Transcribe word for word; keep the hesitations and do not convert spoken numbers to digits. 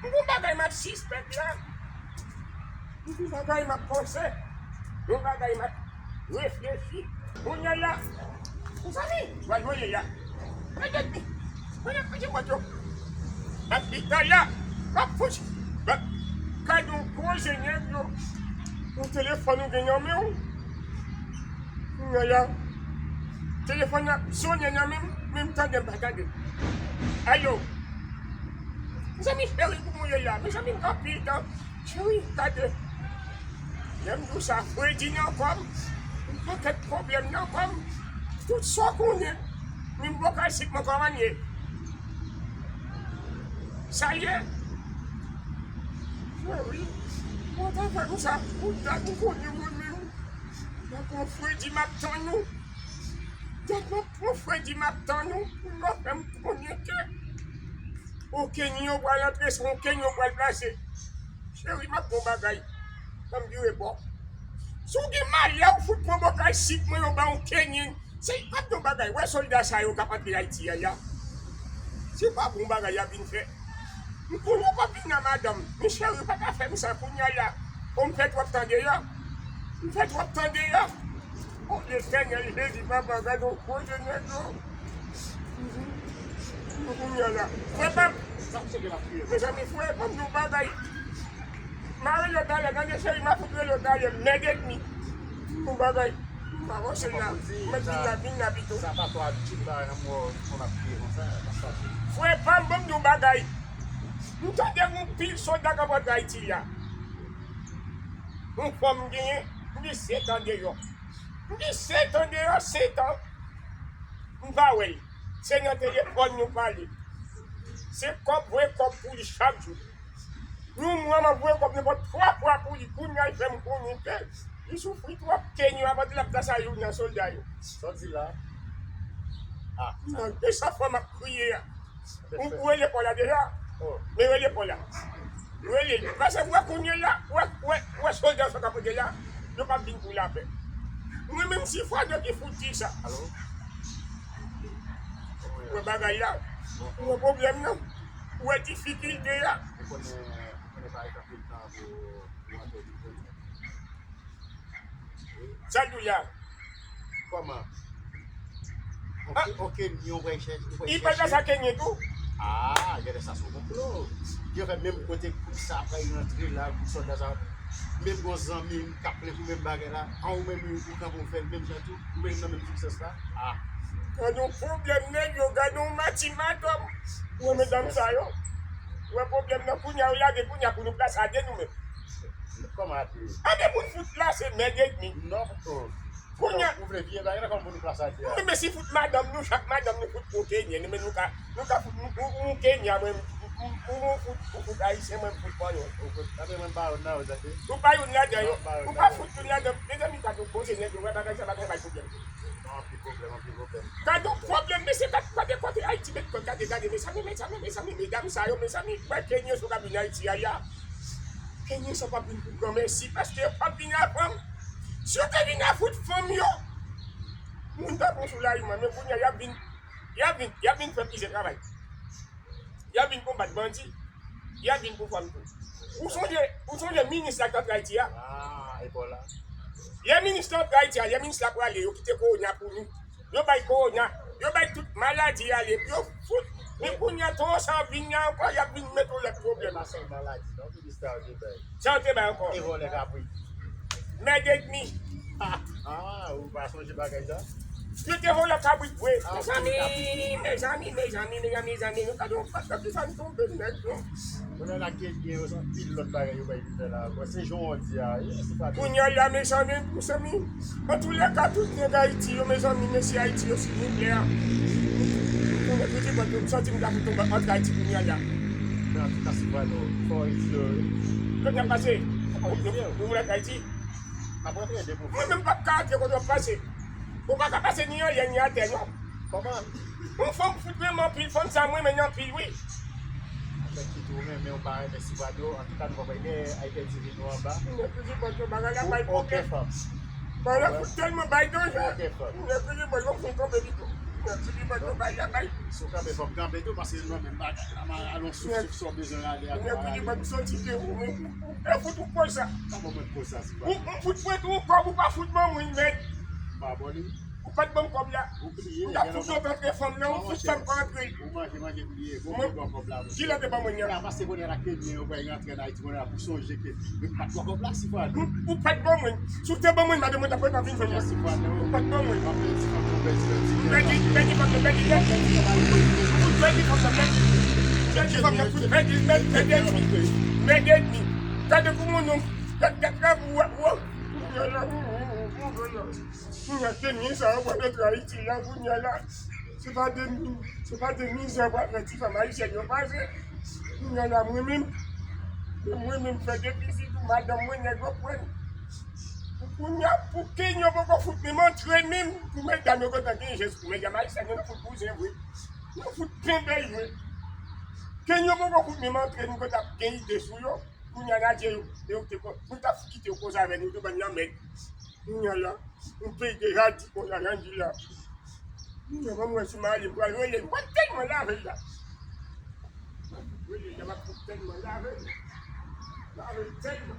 Yon bagay m ap sispèk la. Yon bagay m ap panse. Yon bagay m ap reflechi. Kounye a la, mezanmi, pral voye la. Gade, gade, gade bòt yo. Ap pita la. Ap fouch. Gade yon koze nèg yo. Yon telefòn ou gen nan men w. Kounye a la, telefòn nan ap sonnen nan men m, men m tande m pa tande. Alo. Mezanmi, cheri, kòman w ye la? Mezanmi, m anpil tan. Cheri, gade. Lè m di w sa, fredi nan kò m, yon pakèt pwoblèm nan kò m. Tout sa w konnen, menm bòkal sik mwen kòmann ye. Sa l ye? Cheri, mwen ta fè m sa, pou dat m konnen mwen menm. M ap pran fredi, m ap tann ou. Dat m ap pran fredi, m ap tann ou. Pou w fè m konnen ke yon Kenyan yo pral antre, se yon Kenyan yo pral plase. Cheri, m ap di w bagay. Ban m vire bò. Si w gen malè, ou fout pran bòkal sik mwen, yo ba yon Kenyan. Se, m ap di w bagay. Wè sòlda sa yo k ap antre Ayiti a, ya. Se pa bon bagay y ap vin fè. M konnen w p ap vin nan madanm. Men cheri, pa ta fè m sa kounye a la. Bon, m fè twòp tan deyò. M fè twòp tan deyò. O Letènèl Jezi, papa, gade yon koze nèg yo. Kounye a la. Frè pa m. Mezanmi, frè pa m, yon bagay. M a rele w talè, gade cheri, m a fout rele w talè, mèd ènmi. Yon bagay. M avanse la. M mèt vin la, vin la pito. Sa pa twò abitid bagay nan mò, moun ap kriye konsa, pa fache. Frè pa m, ban m di w bagay. M tande yon pil sòlda k ap antre Ayiti a. Yon fanm genyen, m gen sèt an deyò. M gen sèt an deyò, sèt an. M pa wè l. Se nan telefòn nou pale. Se kòb, voye kòb pou li chak jou. Yon mwa m ap voye kòb nenpòt twa fwa pou li. Kounye a, li fè m konnen ke li soufri twòp. Kenyan yo ap antre, l ap plase a youn nan sòlda yo. Sa w di la? Ah. Nan de san fwa m ap kriye a. Ou, ou rele pa w la deja? Oh. Men rele pa w la. Rele li. Paske wè kounye a la, wè, wè, wè sòlda sa k ap rele la, yo p ap vin pou lapè. Mwen menm si fwa de ki fout di sa. Alo? Wè bagay la. Wè pwoblèm nan. Wè difikilte a. Ou konnen, ou konnen pa anpil tan pou, pou antre. Sa l di w la? Kòman? Ah. Oke, oke, yo pral chèche, yo pral chèche. Li pral pase a Kenyan tou? Ah, gade sa, se yon konplo. Yo fè menm kote gwoup sa pral rantre la, gwoup sòlda sa. Menm gon zanmi m k ap plenn pou menm bagay la. An ou menm, ou kanpe w fè l menm jan tou. Ou menm nan menm siksès la. Ah. Gade yon pwoblèm nèg yo, gade yon matimatòm. Ou wè medam sa yo. Ou wè pwoblèm nan kounye a, yo lage kounye a pou nou plase a de nou menm. Kòman ate? Ate pou n fout la, se mèd ènmi. Non, oh. Kounye a. Ou vle vye bagay la, kòman pou nou plase ate a? Wi, men si fout madanm nou, chak madanm nou fout yon Kenyan, nou, men nou ka, nou ka fout, nou, nou, nou Kenyan, mwen, ou, ou, ou, ou fout, ou fout Ayisyen, mwen fout Panyòl. Ou fout, ate mwen pa youn nan yo, tande? Ou pa youn ladan yo. Ou pa fout youn ladan. Mezanmi, gade yon koze nèg yo, wè bagay sa, bagay bay pwoblèm. Non, anpil pwoblèm, anpil pwoblèm. Gade yon pwoblèm, mesye, gade, gade kote Ayiti met kòl, gade, gade, mezanmi, mezanmi, mezanmi, medam sa yo, mezanmi, wè Kenyan yo sou ka vin Ayiti a, ya. Kenyan sa p ap vin pou granmèsi, paske yo p ap vin a fanm. Si yo te vin a fout fanm yo, moun t ap pran sou lari, men kounye a, y ap vin, y ap vin, y ap vin fè plizyè travay. Y ap vin konbat bandi. Y ap vin pou fanm tou. Ou sonje, ou sonje minis la k t antre Ayiti a? Ah, e pa w la. Lè minis la antre Ayiti a, lè minis la prale, yo kite kowona pou nou. Yo bay kowona, yo bay tout maladi ale, yo fout. Men kounye a, twò sa vin la ankò, y ap vin met yon lòt pwoblèm. E pa sèl maladi, non, minis la yo te bay. Sa yo te bay ankò? E vòlè kabrit. Mèd ènmi. Ah, ou pa sonje bagay sa? Yo te vòlè kabrit vre. Ah, mezanmi, mezanmi, mezanmi, mezanmi, mezanmi, nou gade yon patat ki sa n tonbe nèt, non. Kounye a la, Kenyan yo, se anpil lòt bagay yo bay vin fè la ankò. Se jan w di a, wi, se pa. Kounye a la, mezanmi, mezanmi. Antoulèka, tout nèg Ayiti yo, mezanmi, mesye Ayiti yo, silvouplè. Kounye a, tout moun santi m ta fout tonbe antre Ayiti kounye a la. Men antouka, se pa nou, fò Ayiti yo, wi. Kote n ap pase? Nou, nou, nou vle antre Ayiti? N ap rantre depi w fè. Mwen menm m p ap ka rantre kote w ap pase. Ou pa ka pase ni anlè ni atè, non. Kòman? Yon fanm fout renmen anpil, fanm sa m renmen l anpil, wi. Anfèt, kit ou renmen ou pa renmen, si pa nou, antouka, nou pa pral gen ay pèdi vi nou anba. Mwen toujou panse bagay la bay pwoblèm. Pou okenn fanm. Bagay la fout tèlman bay danje. Pou okenn fanm. Mwen toujou panse yon fanm tonbe pito. Nèg ki di mwen yo bay la bay. Si w kanpe, fò m kanpe tou, paske se nan menm bagay la. M a alon souf, souf, sa w bezwen rale a. Nèg ki di mwen m soti ke ou, ou, ou, e fout ou koz sa. Pa ban mwen koz sa, se pa. Ou, ou fout mwen tou, kòb ou pa fout ban mwen, nèg. Pa ban li. Ou pa t ban m kòb la. Ou pliye, ou t ap fout lòt antre fanm nan, ou fout fanm pa antre. Ou manje, manje, pliye. Bon, bon, bon, kòb la. Ki lè te ban mwen nan? La, paske kounye a la ke byen, yo pral rantre an Ayiti, kounye a pou sonje ke yo pa t ba w kòb la, si fwa. Ou, ou pa t ban mwen. Si w te ban mwen, madanm mwen t ap pa vin jwenn mwen. Ou pa t ban mwen. M pèdi, pèdi fanm nan, pèdi nèt. Ou pèdi fanm nan, pèdi. Pèdi fanm nan, fout pèdi, mèd, mèd ènmi. Mèd ènmi. Gade pou moun, non. Gade, gade, gade, wè, wè. Kounye a la, kounye a la, se mizè w ap rantre Ayiti la, kounye a la. Se pa de, se pa de mizè w ap fè ti fanm ayisyèn yo pase. Kounye a la, mwen menm, mwen menm fè defizit pou madanm mwen, nèg yo pran. Kounye a, pou Kenya poko fout menm antre menm, pou medam yo kontan gen jès pou medam ayisyèn yo, nou fout bouzen vre. Nou fout penbèy vre. Kenya poko fout menm antre, nou kontan gen ide sou yo. Kounye a, Nadye, yo, yo te kon, nou t ap kite yo koze avè nou tou bann lanmèd. Kounye a la, nou peyi deja di konsa, jan di la. Kounye a, mwen, mwen, si m ale, m pral rele l, m pral tèlman lave l la. Rele l la, m ap tèlman lave l. Lave l tèlman.